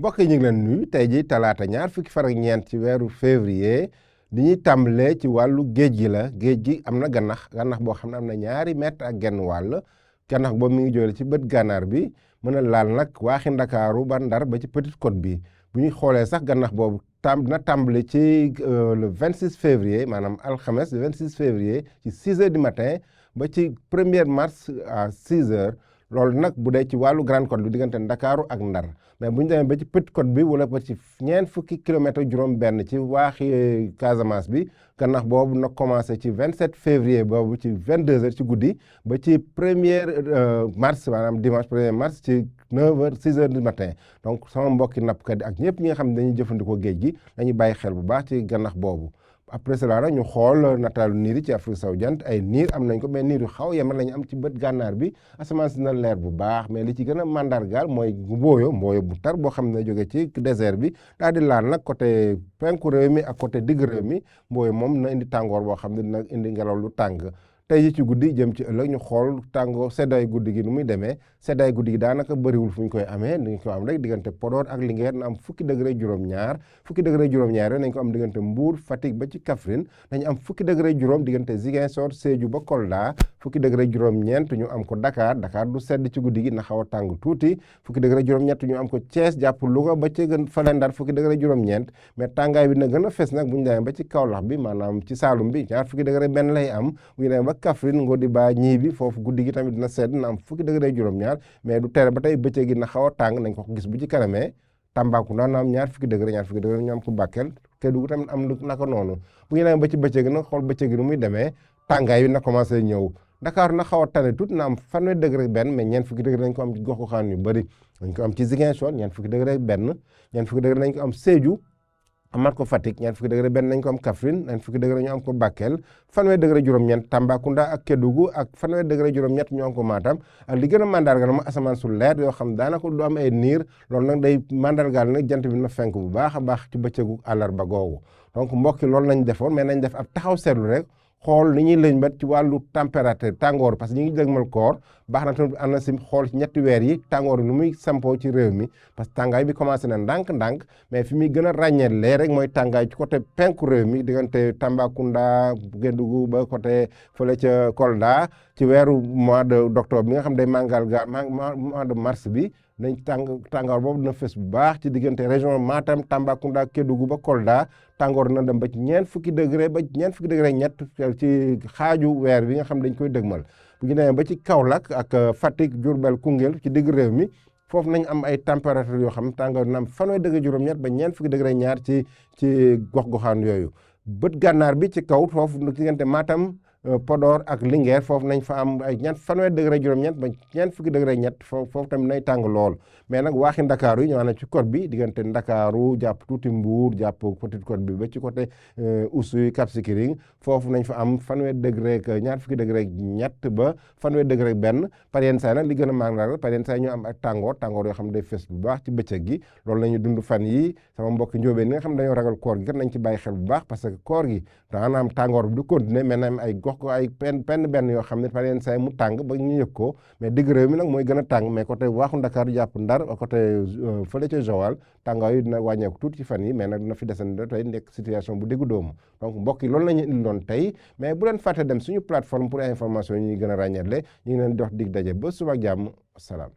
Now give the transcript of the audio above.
mbokk yi ñu ngi leen nuyu tey ji talaata ñaar fukki fan ak ñeent ci weeru février di ñuy tàmbalee ci wàllu géej gi la géej gi am na gannax boo xam ne am na 2 mètre ak genn wàll gannax boobu mi ngi jóge ci bët gànnaar bi mën a laal nag waaxi Ndakaaru ba Ndar ba ci Petite Côte bi bu ñu xoolee sax gannax boobu dina tàmbali ci le 26 février maanaam alxames le 26 février ci 6 heures du matin ba ci 1er mars à 6 heures loolu nag bu dee ci wàllu Grande Côte bi diggante Ndakaaru ak Ndar mais bu ñu demee ba ci Petite Côte bi wala ba ci ñeent fukki kilomètres juróom benn ci waaxi Casamance bi gannax boobu nag commencé ci 27 février boobu ci 22 heures ci guddi ba ci 1er mars maanaam dimanche 1er mars ci 9 heures 6 heures du matin donc sama mbokki nappkat yi ak ñëpp ñi nga xam ne dañuy jëfandikoo géej gi dañuy bàyyi xel bu baax ci gannax boobu. après cela nag ñu xool nataalu niir yi ci Afrique sowu jant ay niir am nañ ko mais niir yu xaw yemal lañu am ci bët gànnaar bi asamaan si na leer bu baax mais li ci gën a mandargaal mooy mbooyo bu tar boo xam ne jóge ci désert bi daal di laal nag côté penku réew mi ak côté digg réew mi mbooyo moom na indi tàngoor boo xam ne dina indi ngelaw lu tàng tey ji ci guddi jëm ci ëllëg ñu xool tàngoor seddaay guddi gi nu muy demee seddaay guddi gi daanaka bëriwul fu ñu koy amee ni ñu ko am rek diggante Podor ak Linguère na am fukki degré juróom-ñaar yooyu nañ ko am diggante Mbour Fatick ba ci Kaffrine dañu am fukki degré juróom diggante Ziguinchor Sédhiou ba Kolda fukki degré juróom-ñeent ñu am ko Dakar du sedd ci guddi gi na xaw a tàng tuuti fukki degré juróom-ñett ñu am ko Thiès jàpp Louga ba ci gën fale Ndar fukki degré juróom-ñeent mais tàngaay bi na gën a fes nag bu ñu demee ba ci Kaolack bi maanaam ci Saalum bi ñaar fukki degré benn lay am bu ñu demee ba Kaffrine Ngodi ba ñii bi foofu guddi gi tamit dina sedd na am fukki degré juróom-ñaar mais du tere ba tey bëccëg gi na xaw a tàng nañ ko gis bu ci kanamee Tambacounda na am ñaar fukki degré ñu am ko Bakel Kédougou tamit am naka noonu bu ñu demee ba ci bëccëg gi nag xool bëccëg gi nu muy demee tàngaay bi na commencé ñëw Dakar na xaw a tane tuuti na am 1 degré benn mais ñeent fukki degré nañ ko am ci gox goxaan yu bëri dañ ko am ci Ziguinchor ñeent fukki degré benn ñeent fukki degré nañ ko am Sédhiou amaat ko Fatick ñeent fukki degré benn nañ ko am Kaffrine ñeent fukki degré ñu am ko Bakel 1 degré juróom-ñeent Tambacounda ak Kédougou ak 1 degré juróom-ñett ñu am ko Matam ak li gën a mandargal ma asamaan su leer yoo xam daanaka du am ay niir loolu nag day mandargal nag jant bi na fenk bu baax a baax ci bëccëgu àllarba googu donc mbokki loolu lañ defoon mais nañ def ab taxaw seetlu rek xool ni ñuy lëñbat ci wàllu température tàngoor parce que ñu ngi dëgmal koor baax na tamit am na si xool ci ñetti weer yi tàngoor nu muy sampoo ci réew mi parce que tàngaay bi commencé na ndànk-ndànk mais fi muy gën a ràññeelee rek mooy tàngaay ci côté penku réew mi diggante Tambacounda Kédougou ba côté fële ca Kolda ci weeru mois d'octobre bi nga xam day mois de mars bi nañ tàngoor boobu dina fës bu baax ci diggante région Matam Tambacounda Kédougou ba Kolda tàngoor na dem ba ci ñeent fukki degré ñett ci xaaju weer bi nga xam dañ koy dëgmal bu ñu demee ba ci Kaolack ak Fatick Diourbel Koungheul ci digg réew mi foofu nañ am ay température yoo xam tàngoor na am 1 degré juróom-ñett ba ñeent fukki degré ñaar ci gox-goxaan yooyu bët gànnaar bi ci kaw foofu diggante Matam Podor ak Linguère foofu nañ fa am ay 1 degré juróom-ñett ba ñeent fukki degré ñett foofu tamit nay tàng lool mais nag waaxi Ndakaaru yi ñoo xam ne ci côte bi diggante Ndakaaru jàpp tuuti Mbour jàpp Petite Côte bi ba ci côté Oussouye Cap Skirring foofu nañ fa am 1 degré ñaar fukki degré ñett ba 1 degré benn par yenn saa nag li gën a mandargal par yenn saa ñu am ak tàngoor yoo xam ne day fes bu baax ci bëccëg gi loolu la ñu dund fan yi sama mbokki njóobeen ni nga xam ne dañoo ragal koor gi kat nañ ci bàyyi xel bu baax parce que koor gi daanaam tàngoor bi du continuer mais na am ay gox ko ay benn yoo xam ne par yenn saa mu tàng ba ñu yëg ko mais digg réew mi nag mooy gën a tàng mais côté waaxu Ndakaaru jàpp Ndar côté fële ca Joal tàngoor yi dina wàññeeku tuuti ci fan yi mais nag dina fi desandi tey nekk situation bu diggu doomu donc mbokk yi loolu la ñu indiloon tey mais bu leen fàtte dem suñu plateforme pour information yi ñuy gën a ràññeetle ñu ngi leen dox dig daje ba suba ak jàmm salaam